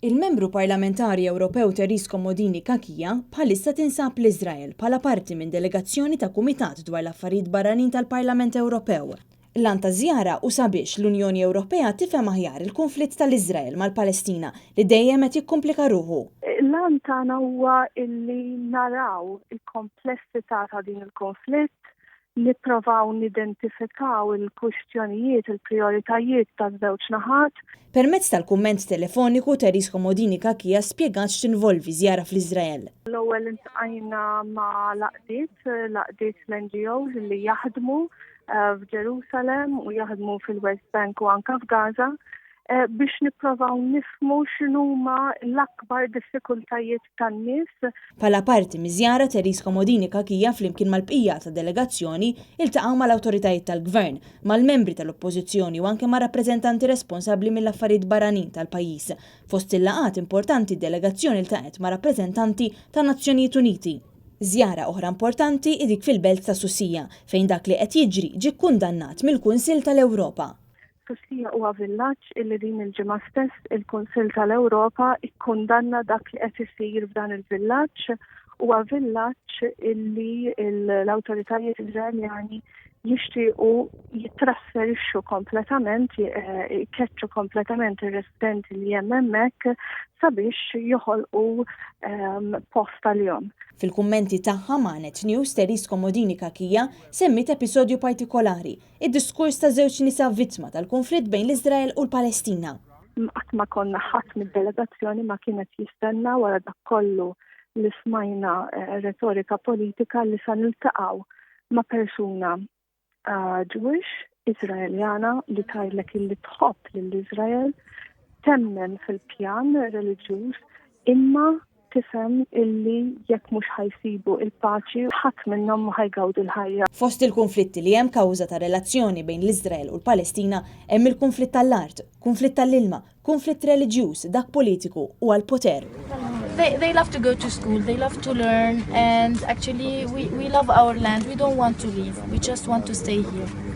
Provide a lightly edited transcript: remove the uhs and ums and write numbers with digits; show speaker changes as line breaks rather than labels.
Il-Membru Parlamentari Ewropew Therese Comodini Cachia bħalissa tinsab l-Iżrael bħala parti minn delegazzjoni ta' Kumitat dwar l-Affarijiet Barranin tal-Parlament Ewropew. L-għan taż-żjara hu sabiex l-Unjoni Ewropea tifhem aħjar il-kunflitt tal-Iżrael mal-Palestina li dejjem qed jikkumplika ruħu.
L-għan tagħna huwa illi naraw il-komplessità ta' din il-konflitt, nipprovaw nidentifikaw il-kwistjonijiet, il-prijoritajiet taż-żewġ naħat.
Permezz tal-kumment telefoniku, Therese Comodini Cachia spjegat x'tinvolvi żjara fl-Iżrael.
L-ewwel iltqajna ma' l-għaqdiet, l-għaqdiet l-NGOs li jaħdmu f'Ġerusalem u jaħdmu fil-West Bank u anka f'Gaza biex nipprovaw nifhmu x'inhuma l-akbar diffikultajiet tan-nies.
Bħala parti miż-żjara, Therese Comodini Cachia flimkien mal-bqija tad-delegazzjoni iltaqgħu mal-awtoritajiet tal-Gvern, mal-membri tal-Oppożizzjoni u anke ma' rappreżentanti responsabbli mill-affarijiet barranin tal-pajjiż. Fost il-laqgħat importanti d-delegazzjoni ltaqgħet ma' rappreżentanti tan-Nazzjonijiet Uniti. Żjara oħra importanti hi dik fil-belt ta' Susija fejn dak li qed jiġri ġie kkundannat mill-Kunsill tal-Ewropa.
Susija huwa villaġġ illi din il-ġimgħa stess il-Kunsill tal-Ewropa ikkundanna dak li qed isir f'dan il-villaġġ. Huwa villaġġ illi l-awtoritajiet Iżraeljani jixtiequ jittrasferixxu kompletament, jkeċċu kompletament ir-residenti li hemm hemmhekk sabiex joħolqu post għalihom.
Fil-kummenti tagħha ma' Net News, Therese Comodini Cachia semmiet episodju partikolari Id-diskors ta' żewġ nisa vittma tal-kunflitt bejn l-Iżrael u l-Palestina.
Qatt ma konna ħadd mid-delegazzjoni ma kien qed jistenna wara dak kollu li smajna retorika politika li sa niltaqgħu ma' persuna Jewish, Iżraeljana li tgħidlek illi tħobb lil Iżrael, temmen fil-pjan reliġjuż imma tifhem illi jekk mhux ħa jsibu il-paċi ħadd minnhom mhu ħa jgawdi l-ħajja.
Fost il-kunflitti li hemm kawża tar-relazzjoni bejn l-Iżrael u l-Palestina hemm il-kunflitt għall-art, kunflitt għall-ilma, kunflitt reliġjuż, dak politiku u għall-poter.
They, they love to go to school, they love to learn, and actually we, we love our land. We don't want to leave. We just want to stay here.